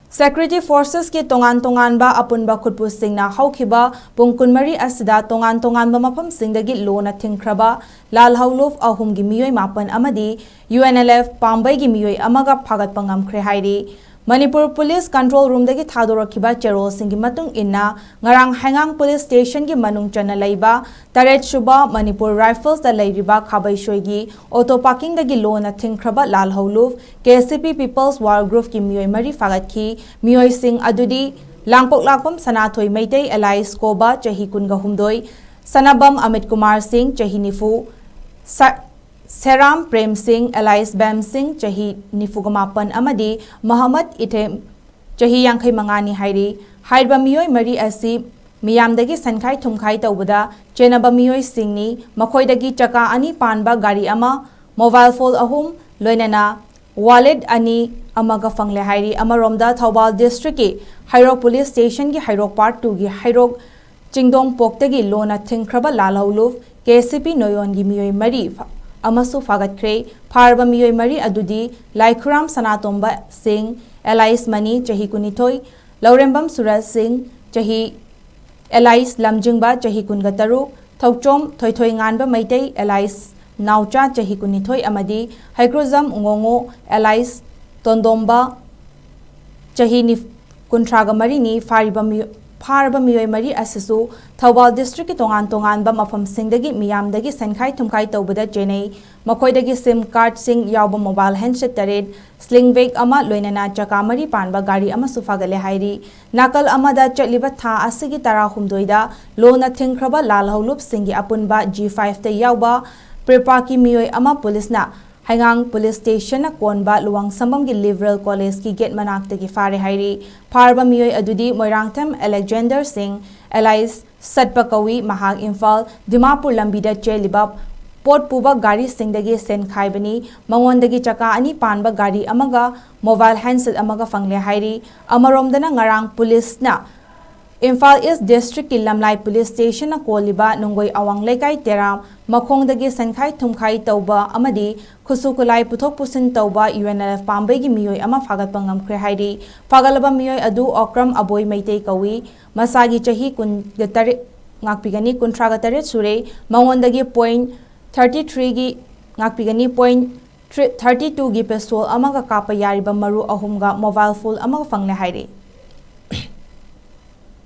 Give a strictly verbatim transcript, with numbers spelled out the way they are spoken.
Security Forcesꯀꯤ ꯇꯣꯉꯥꯟ ꯇꯣꯉꯥꯟꯕ ꯑꯄꯨꯟꯕ ꯈꯨꯠꯄꯨꯁꯤꯡꯅ ꯍꯧꯈꯤꯕ ꯄꯨꯡ ꯀꯨꯟꯃꯔꯤ ꯑꯁꯤꯗ ꯇꯣꯉꯥꯟ ꯇꯣꯉꯥꯟꯕ ꯃꯐꯝꯁꯤꯡꯗꯒꯤ ꯂꯣꯅ ꯊꯤꯡꯈ꯭ꯔꯕ ꯂꯥꯜꯍꯧꯂꯨꯞ ꯑꯍꯨꯝꯒꯤ ꯃꯤꯑꯣꯏ ꯃꯥꯄꯟ ꯑꯃꯗꯤ UNLF ꯄꯥꯝꯕꯩꯒꯤ ꯃꯤꯑꯣꯏ ꯑꯃꯒ ꯐꯥꯒꯠꯄ ꯉꯝꯈ꯭ꯔꯦ ꯍꯥꯏꯔꯤ꯫ ꯃꯅꯤꯄꯨꯔ ꯄꯨꯂꯤꯁ ꯀꯟꯇ꯭ꯔꯣꯜ ꯔꯨꯝꯗꯒꯤ ꯊꯥꯗꯣꯔꯛꯈꯤꯕ ꯆꯦꯔꯣꯜꯁꯤꯡꯒꯤ ꯃꯇꯨꯡ ꯏꯟꯅ, ꯉꯔꯥꯡ ꯍꯩꯉꯥꯡ ꯄꯨꯂꯤꯁ ꯁ꯭ꯇꯦꯁꯟꯒꯤ ꯃꯅꯨꯡ ꯆꯟꯅ ꯂꯩꯕ ꯇꯔꯦꯠ ꯁꯨꯕ ꯃꯅꯤꯄꯨꯔ ꯔꯥꯏꯐꯜꯁꯇ ꯂꯩꯔꯤꯕ ꯈꯥꯕꯩꯁꯣꯏꯒꯤ ꯑꯣꯇꯣ ꯄꯥꯔꯀꯤꯡꯗꯒꯤ ꯂꯣꯅ ꯊꯤꯡꯈ꯭ꯔꯕ ꯂꯥꯜꯍꯧꯂꯨꯞ, KCP People's War Groupꯀꯤ ꯃꯤꯑꯣꯏ ꯃꯔꯤ ꯐꯥꯒꯠꯈꯤ꯫ ꯃꯤꯑꯣꯏꯁꯤꯡ ꯑꯗꯨꯗꯤ ꯂꯥꯡꯄꯣꯛꯂꯥꯛꯄꯝ ꯁꯅꯥꯊꯣꯏ ꯃꯩꯇꯩ alias ꯀꯣꯕ, ꯆꯍꯤ ꯀꯨꯟꯒ ꯍꯨꯝꯗꯣꯏ, ꯁꯅꯥꯕꯝ ꯑꯃꯤꯠ ꯀꯨꯃꯥꯔ ꯁꯤꯡ, ꯆꯍꯤ ꯅꯤꯐꯨ, ꯁ-, ꯁꯦꯔꯥꯝ ꯄ꯭ꯔꯦꯝ ꯁꯤꯡ alias ꯕꯦꯝ ꯁꯤꯡ, ꯆꯍꯤ ꯅꯤꯐꯨꯒ ꯃꯥꯄꯟ ꯑꯃꯗꯤ ꯃꯍꯃꯗ ꯏꯊꯦꯝ, ꯆꯍꯤ ꯌꯥꯡꯈꯩ ꯃꯉꯥꯅꯤ ꯍꯥꯏꯔꯤ꯫ ꯍꯥꯏꯔꯤꯕ ꯃꯤꯑꯣꯏ ꯃꯔꯤ ꯑꯁꯤ ꯃꯤꯌꯥꯝꯗꯒꯤ ꯁꯟꯈꯥꯏ ꯊꯨꯝꯈꯥꯏ ꯇꯧꯕꯗ ꯆꯦꯟꯅꯕ ꯃꯤꯑꯣꯏꯁꯤꯡꯅꯤ꯫ ꯃꯈꯣꯏꯗꯒꯤ ꯆꯀꯥ ꯑꯅꯤ ꯄꯥꯟꯕ ꯒꯥꯔꯤ ꯑꯃ, mobile phone ꯑꯍꯨꯝ, ꯂꯣꯏꯅꯅ wallet ꯑꯅꯤ ꯑꯃꯒ ꯐꯪꯂꯦ ꯍꯥꯏꯔꯤ꯫ ꯑꯃꯔꯣꯝꯗ, ꯊꯧꯕꯥꯜ districtꯀꯤ ꯍꯩꯔꯣꯛ ꯄꯨꯂꯤꯁ ꯁ꯭ꯇꯦꯁꯟꯒꯤ ꯍꯩꯔꯣꯛ part twoꯒꯤ ꯍꯩꯔꯣꯛ ꯆꯤꯡꯗꯣꯡꯄꯣꯛꯇꯒꯤ ꯂꯣꯅ ꯊꯤꯡꯈ꯭ꯔꯕ ꯂꯥꯜꯍꯧꯂꯨꯞ, KCP ꯅꯣꯌꯣꯟꯒꯤ ꯃꯤꯑꯣꯏ ꯃꯔꯤ ꯐ-, ꯑꯃꯁꯨ ꯐꯥꯒꯠꯈ꯭ꯔꯦ꯫ ꯐꯥꯔꯕ ꯃꯤꯑꯣꯏ ꯃꯔꯤ ꯑꯗꯨꯗꯤ ꯂꯥꯏꯈꯨꯔꯥꯝ ꯁꯅꯥꯇꯣꯝꯕ ꯁꯤꯡ alias ꯃꯅꯤ, ꯆꯍꯤ ꯀꯨꯟꯅꯤꯊꯣꯏ, ꯂꯧꯔꯦꯝꯕꯝ ꯁꯨꯔꯖ ꯁꯤꯡ, ꯆꯍꯤ alias ꯂꯝꯖꯤꯡꯕ, ꯆꯍꯤ ꯀꯨꯟꯒ ꯇꯔꯨꯛ, ꯊꯧꯆꯣꯝ ꯊꯣꯏꯊꯣꯏꯉꯥꯟꯕ ꯃꯩꯇꯩ alias ꯅꯥꯎꯆꯥ, ꯆꯍꯤ ꯀꯨꯟꯅꯤꯊꯣꯏ ꯑꯃꯗꯤ ꯍꯩꯀ꯭ꯔꯨꯖꯝ ꯉꯣꯉꯣ alias ꯇꯣꯟꯗꯣꯝꯕ, ꯆꯍꯤ ꯅꯤꯐ-, ꯀꯨꯟꯊ꯭ꯔꯥꯒ ꯃꯔꯤꯅꯤ꯫ ꯐꯥꯔꯤꯕ ꯃꯤꯑꯣ-, ꯐꯥꯔꯕ ꯃꯤꯑꯣꯏ ꯃꯔꯤ ꯑꯁꯤꯁꯨ ꯊꯧꯕꯥꯜ districtꯀꯤ ꯇꯣꯉꯥꯟ ꯇꯣꯉꯥꯟꯕ ꯃꯐꯝꯁꯤꯡꯗꯒꯤ ꯃꯤꯌꯥꯝꯗꯒꯤ ꯁꯟꯈꯥꯏ ꯊꯨꯝꯈꯥꯏ ꯇꯧꯕꯗ ꯆꯦꯟꯅꯩ꯫ ꯃꯈꯣꯏꯗꯒꯤ SIM cardꯁꯤꯡ ꯌꯥꯎꯕ mobile handset ꯇꯔꯦꯠ, sling bag ꯑꯃ, ꯂꯣꯏꯅꯅ ꯆꯀꯥ ꯃꯔꯤ ꯄꯥꯟꯕ ꯒꯥꯔꯤ ꯑꯃꯁꯨ ꯐꯥꯒꯠꯂꯦ ꯍꯥꯏꯔꯤ꯫ ꯅꯥꯀꯜ ꯑꯃꯗ, ꯆꯠꯂꯤꯕ ꯊꯥ ꯑꯁꯤꯒꯤ ꯇꯔꯥꯍꯨꯝꯗꯣꯏꯗ ꯂꯣꯅ ꯊꯤꯡꯈ꯭ꯔꯕ ꯂꯥꯜꯍꯧꯂꯨꯞꯁꯤꯡꯒꯤ ꯑꯄꯨꯟꯕ G fiveꯇ ꯌꯥꯎꯕ PREPAꯀꯤ ꯃꯤꯑꯣꯏ ꯑꯃ ꯄꯨꯂꯤꯁꯅ ꯍꯩꯉꯥꯡ ꯄꯨꯂꯤꯁ ꯁ꯭ꯇꯦꯁꯟꯅ ꯀꯣꯟꯕ ꯂꯨꯋꯥꯡꯁꯝꯕꯝꯒꯤ Liberal Collegeꯀꯤ gate ꯃꯅꯥꯛꯇꯒꯤ ꯐꯥꯔꯦ ꯍꯥꯏꯔꯤ꯫ ꯐꯥꯔꯕ ꯃꯤꯑꯣꯏ ꯑꯗꯨꯗꯤ ꯃꯣꯏꯔꯥꯡꯊꯦꯝ ꯑꯂꯦꯛꯖꯦꯟꯗꯔ ꯁꯤꯡ alias ꯁꯠꯄ ꯀꯧꯏ꯫ ꯃꯍꯥꯛ ꯏꯝꯐꯥꯜ ꯗꯤꯃꯥꯄꯨꯔ ꯂꯝꯕꯤꯗ ꯆꯦꯜꯂꯤꯕ ꯄꯣꯠ ꯄꯨꯕ ꯒꯥꯔꯤꯁꯤꯡꯗꯒꯤ ꯁꯦꯟ ꯈꯥꯏꯕꯅꯤ꯫ ꯃꯉꯣꯟꯗꯒꯤ ꯆꯀꯥ ꯑꯅꯤ ꯄꯥꯟꯕ ꯒꯥꯔꯤ ꯑꯃꯒ mobile handset ꯑꯃꯒ ꯐꯪꯂꯦ ꯍꯥꯏꯔꯤ꯫ ꯑꯃꯔꯣꯝꯗꯅ, ꯉꯔꯥꯡ ꯄꯨꯂꯤꯁꯅ ꯏꯝꯐꯥꯜ ꯏꯁ ꯗꯤꯁꯇ꯭ꯔꯤꯛꯀꯤ ꯂꯝꯂꯥꯏ ꯄꯨꯂꯤꯁ ꯁ꯭ꯇꯦꯁꯟꯅ ꯀꯣꯜꯂꯤꯕ ꯅꯨꯡꯒꯣꯏ ꯑꯋꯥꯡ ꯂꯩꯀꯥꯏ ꯇꯦꯔꯥ ꯃꯈꯣꯡꯗꯒꯤ ꯁꯟꯈꯥꯏ ꯊꯨꯝꯈꯥꯏ ꯇꯧꯕ ꯑꯃꯗꯤ ꯈꯨꯠꯁꯨ ꯈꯨꯠꯂꯥꯏ ꯄꯨꯊꯣꯛ ꯄꯨꯁꯤꯟ ꯇꯧꯕ ꯌꯨ ꯑꯦꯟ ꯑꯦꯜ ꯑꯦꯐ ꯄꯥꯝꯕꯩꯒꯤ ꯃꯤꯑꯣꯏ ꯑꯃ ꯐꯥꯒꯠꯄ ꯉꯝꯈ꯭ꯔꯦ ꯍꯥꯏꯔꯤ꯫ ꯐꯥꯒꯠꯂꯕ ꯃꯤꯑꯣꯏ ꯑꯗꯨ ꯑꯣꯀ꯭ꯔꯝ ꯑꯕꯣꯏ ꯃꯩꯇꯩ ꯀꯧꯏ꯫ ꯃꯁꯥꯒꯤ ꯆꯍꯤ ꯀꯨꯟꯒ ꯇꯔꯦꯠ ꯉꯥꯛꯄꯤꯒꯅꯤ, ꯀꯨꯟꯊ꯭ꯔꯥꯒ ꯇꯔꯦꯠ ꯁꯨꯔꯦ꯫ ꯃꯉꯣꯟꯗꯒꯤ ꯄꯣꯏꯟ ꯊꯥꯔꯇꯤ ꯊ꯭ꯔꯤꯒꯤ ꯉꯥꯛꯄꯤꯒꯅꯤ, ꯄꯣꯏꯟ ꯊꯥꯔꯇꯤ ꯇꯨꯒꯤ ꯄꯤꯁꯇꯣꯜ ꯑꯃꯒ ꯀꯥꯞꯄ ꯌꯥꯔꯤꯕ ꯃꯔꯨ ꯑꯍꯨꯝꯒ ꯃꯣꯕꯥꯏꯜ ꯐꯣꯟ ꯑꯃꯒ ꯐꯪꯂꯦ ꯍꯥꯏꯔꯤ꯫